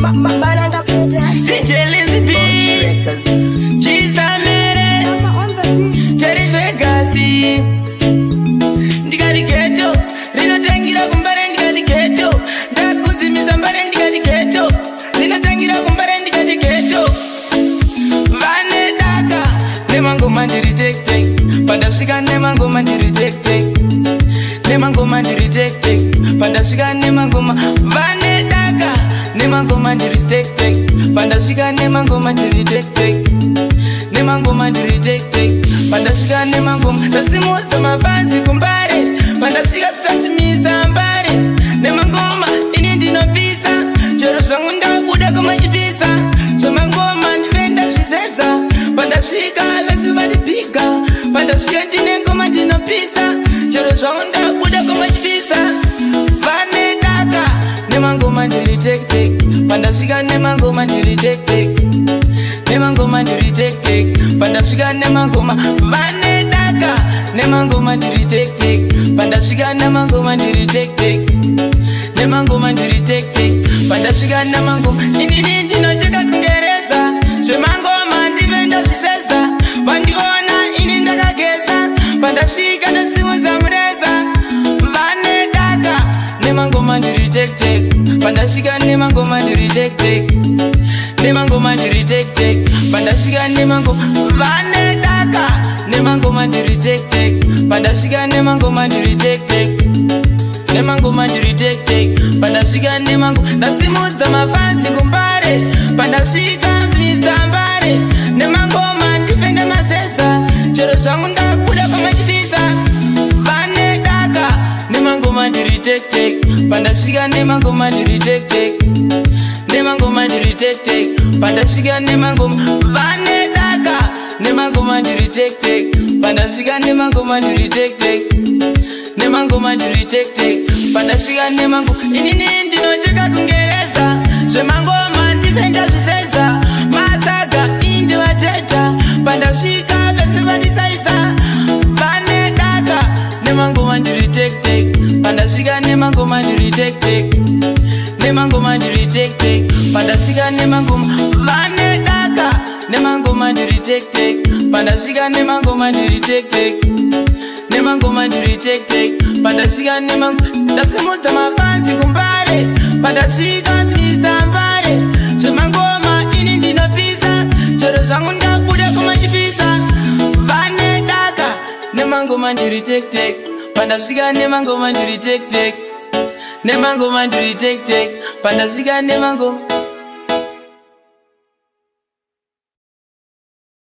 Bananga Production. DJ Lindsay B, Chisamere, On the beat. Jerry Vegas. Ndikati ghetto, rinotangira kumbare ndikati ghetto. Ndakudzimisa mbare ndikati ghetto. Rinotangira kumbare ndikati ghetto. Vane daka nemangoma ndiri tek tek. Pandasvika nemangoma ndiri tek tek. Nemangoma ndiri tek tek. Pandasvika nemangoma vane daka nemangoma ndiri tek tek. Pandasvika nemangoma ndiri tek tek. Nemangoma ndiri tek tek. Pandasvika nemangoma ndasimudza mafanzi kumbare. Pandasvika zvichadzimisa mbare. Nemangoma ini ndinopisa. Chero zvangu ndabuda kumachipisa. Zvemangoma ndivenda zvisesa. Pandasvika vese vandibhiga. Pandasvika ndine ngoma ndinopisa. Chero zvangu ndabuda kumachipisa. Vane daka nemangoma ndiri tek tek. Pandasvika nemangoma ndiri tek tek. Nemangoma ndiri tek tek. Pandasvika nemangoma vane daka nemangoma ndiri tek tek. Pandasvika nemangoma ndiri tek tek. Nemangoma ndiri tek tek. Pandasvika nemangoma inini ndinocheka kungereza. Zvemangoma ndive ndazvisesa. Vandiona ini ndakageza. Pandasvika ndasimudza mureza. Vane daka nemangoma ndiri tek tek. Pandasvika nemangoma ndiri tek tek. Nemangoma ndiri tek tek. Pandasvika nemangoma vane daka nemangoma ndiri tek tek. Pandasvika nemangoma ndiri tek tek. Nemangoma ndiri tek tek. Pandasvika nemangoma ndasimudza mafanzi kumbare. Pandasvika nzimisa mbare. Nemangoma ndipende masesa. Chero zvangu ndabuda pamachipisa. Vane daka nemangoma ndiri tek tek. Pandasvika nemangoma ndiri tek tek. Nemangoma ndiri tek tek. Pandasvika nemangoma vane daka nemangoma ndiri tek tek. Pandasvika nemangoma ndiri tek tek. Nemangoma ndiri tek tek. Pandasvika nemangoma inini ndinocheka kungereza. Zvemangoma ndipenda zvisesa. Matsaga indivateta. Pandasvika vese vandisaisa. Vane daka nemangoma ndiri tek tek. Pandasvika nemangoma ndiri tek tek. Nemangoma ndiri tek tek. Pandasvika nemangoma vane daka nemangoma ndiri tek tek. Pandasvika nemangoma ndiri tek tek. Nemangoma ndiri tek tek. Pandasvika nemangoma ndasimudza mafanzi kumbare. Pandasvika nzimisa mbare. Zvemangoma ini ndinopisa. Chero zvangu ndabuda kumachipisa. Vane daka nemangoma ndiri tek tek. Pandasvika nemangoma ndiri tek tek. Nemangoma ndiri tek tek. Pandasvika nemangoma.